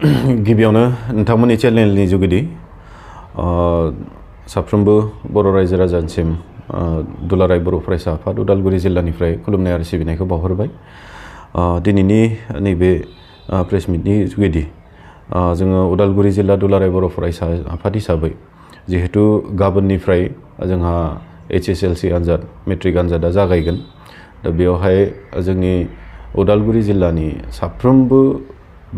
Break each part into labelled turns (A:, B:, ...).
A: गिबियावनो नोंथांमोननि चेनेलनि जुगिदि साफ्रोमबो बर' रायजो राजानिसिम दुलाराय बर' फरायसा आफाद उदालगुरि जिल्लानिफ्राय खुलुमनाय आरो सिबिनायखौ बावहरबाय। दिनैनि नैबे प्रेस मिटनि जुगिदि जोङो उदालगुरि जिल्ला दुलाराय बर' फरायसा आफाद हिसाबै जिहेतु गाबोननिफ्राय जोंहा HSLC आनजाद मेट्रिक आनजादा जागायगोन। दा बेवहाय जोंनि उदालगुरि जिल्लानि साफ्रोमबो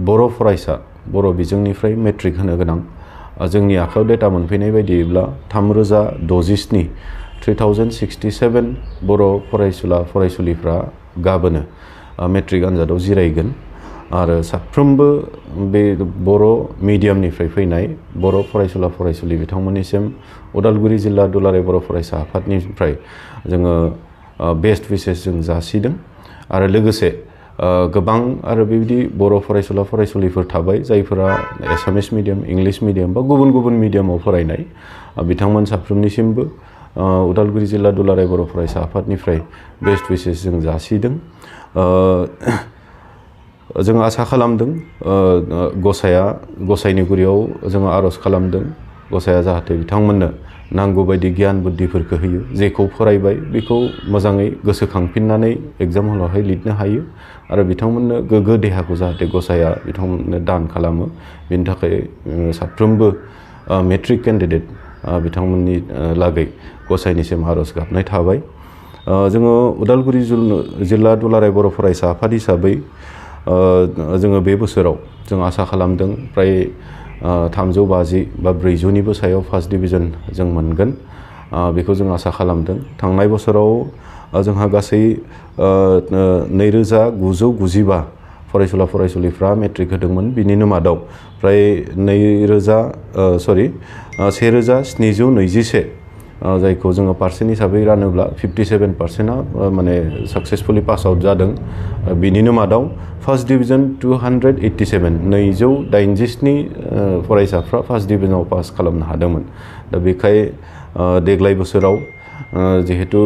A: बर' फरायसा बर' बिजोंनिफ्राय मेट्रिक होनो गोनां जोंनि आखायाव डेटा मोनफैनाय बायदिब्ला 3067 बर' फरायसुला फरायसुलिफ्रा गाबोनो मेट्रिक आनजादाव जिरायगोन आरो साफ्रोमबो बे बर' मिडियामनिफ्राय फैनाय बर' फरायसुला फरायसुलि बिथांमोननिसिम उदालगुरि जिल्ला दुलाराय बर' फरायसा आफादनिफ्राय जोङो बेस्ट विशेस जों जासिदों आरो लोगोसे गोबां आरो बेबायदि बर' फरायसुला फरायसुलिफोर थाबाय जायफोरा एसामिस मिडियाम इंलिश मिडियाम बा गुबुन गुबुन मिडियामाव फरायनाय बिथांमोन साफ्रोमनिसिमबो उदालगुरि जिल्ला दुलाराय बर' फरायसा आफादनिफ्राय बेस्ट विशेस जों जासिदों। जों आसा खालामदों गसाइनि गुरियाव जों आरज खालामदों गसाइया जाहाथे बिथांमोननो नांगौ बायदि गियान बुद्धिफोरखौ होयो जेखौ फरायबाय बेखौ मोजाङै गोसोखांफिननानै एग्जाम हलावहाय लिरनो हायो आरो बिथांमोननो गोग्गो देहाखौ जाहाथे गसाइया बिथांमोननो दान खालामो। बेनि थाखाय साफ्रोमबो मेट्रिक केन्डिडेट बिथांमोननि लागै गसाइनिसिम आरज गाबनाय थाबाय। जोङो उदालगुरि जिल्ला दुलाराय बर' फरायसा आफाद हिसाबै जोङो बे बोसोराव जों आसा खालामदों प्राय 350 बा 400निबो सायाव फार्स्ट डिभिजन जों मोनगोन बेखौ जों आसा खालामदों। थांनाय बोसोराव जोंहा गासै 2995 फरायसुला फरायसुलिफ्रा मेट्रिक होदोंमोन। बिनिनो मादाव प्राय 1721 जायखौ जोङो पार्सेन्ट हिसाबै रानोब्ला 57%आ माने साक्सेसफुली पास आउट जादों। बिनिनो मादाव फार्स्ट डिभिजन 287 फरायसाफ्रा फार्स्ट डिभिजनाव पास खालामनो हादोंमोन। दा बेखाय देग्लाय बोसोराव जिहेतु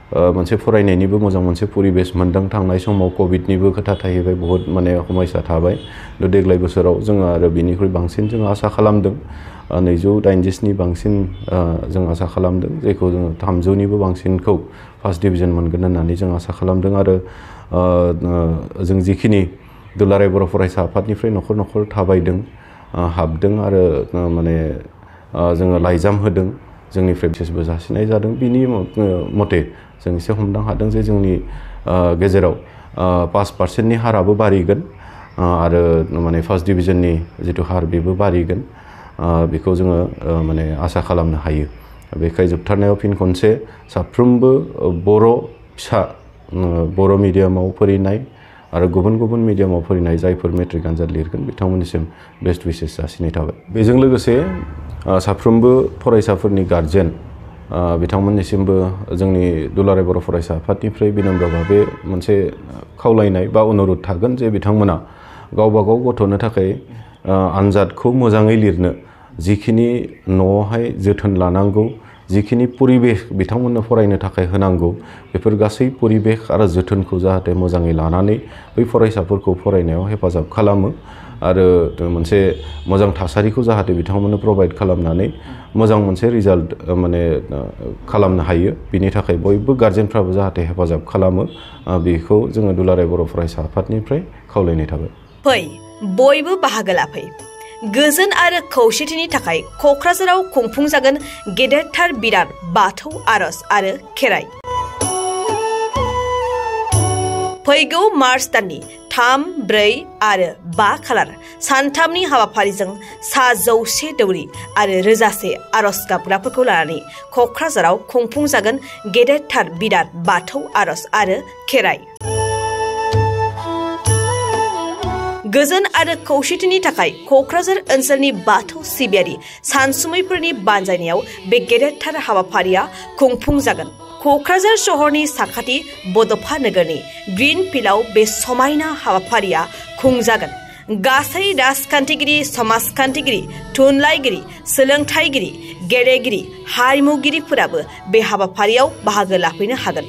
A: मोनसे फरायनायनिबो मोजां मोनसे परिबेस मोनदों। थांनाय समाव कभिडनिबो खोथा थाहैबाय बहुत माने समस्या थाबाय। देग्लाय बोसोराव जोङो आरो बिनिख्रुइ बांसिन जों आसा खालामदों 286नि बांसिन जों आसा खालामदों जायखौ जोङो 300निबो बांसिनखौ फार्स्ट डिभिजन मोनगोन होननानै जों आसा खालामदों। आरो जों जिखिनि दुलाराय बर' फरायसा आफादनिफ्राय न'खर न'खर थाबायदों हाबदों आरो माने जोङो लाइजाम होदों जोंनिफ्राय बिसेसबो जासिनाय जादों। बिनि मथे जों एसे हमदां हादों जे जोंनि गेजेराव 5%नि हाराबो बारिगोन आरो माने फार्स्ट डिभिजननि जिथु हार बेबो बारिगोन बेखौ जोङो माने आसा खालामनो हायो। बेखाय जोबथारनायाव फिन खनसे साफ्रोमबो बर' फिसा बर' मिडियामाव फरायनाय आरो गुबुन गुबुन मिडियामाव फरायनाय जायफोर मेट्रिक आनजाद लिरगोन बिथांमोननिसिम बेस्ट विशेस जासिनाय थाबाय। बेजों लोगोसे साफ्रोमबो फरायसाफोरनि गार्जेन बिथांमोननिसिमबो जोंनि दुलाराय बर' फरायसा आफादनिफ्राय बिनम्र भाबै मोनसे खावलायनाय बा अनुरोध थागोन जे बिथांमोना गावबा गाव गथ'नो थाखाय आनजादखौ मोजाङै लिरनो जिखिनि न'आवहाय जोथोन लानांगौ जिखिनि परिबेस बिथांमोननो फरायनो थाखाय होनांगौ बेफोर गासै परिबेस आरो जोथोनखौ जाहाथे मोजाङै लानानै बै फरायसाफोरखौ फरायनायाव हेफाजाब खालामो आरो मोनसे मोजां थासारिखौ जाहाथे बिथांमोननो प्रभाइड खालामनानै मोजां मोनसे रिजाल्ट माने खालामनो हायो। बिनि थाखाय बयबो गार्जेनफ्राबो जाहाथे हेफाजाब खालामो बेखौ जोङो दुलाराय बर' फरायसा आफादनिफ्राय खावलायनाय थाबाय।
B: फै बयबो बाहागो लाफै गोजोन आरो खौसेथिनि थाखाय क'क्राझाराव खुंफुंजागोन गेदेरथार बिराद बाथौ आरज आरो खेराइ। फैगौ मार्च दाननि 3, 4 आरो 5 खालार सानथामनि हाबाफारिजों 100 दौरि आरो रोजासे आरज गाबग्राफोरखौ लानानै क'क्राझाराव खुंफुंजागोन गेदेरथार बिराद बाथौ आरज आरो खेराइ। गोजोन आरो खौसेथिनि थाखाय क'क्राझार ओनसोलनि बाथौ सिबियारि सानसुमैफोरनि बानजायनायाव बे गेदेरथार हाबाफारिया खुंफुंजागोन। क'क्राझार शहरनि साखाथि बड'फा नोगोरनि ग्रीन फिल्डआव बे समायना हाबाफारिया खुंजागोन। गासै राजखान्थिगिरि समाजखान्थिगिरि थुनलाइगिरि सोलोंथाइगिरि गेलेगिरि हारिमुगिरिफोराबो बे हाबाफारियाव बाहागो लाफैनो हागोन।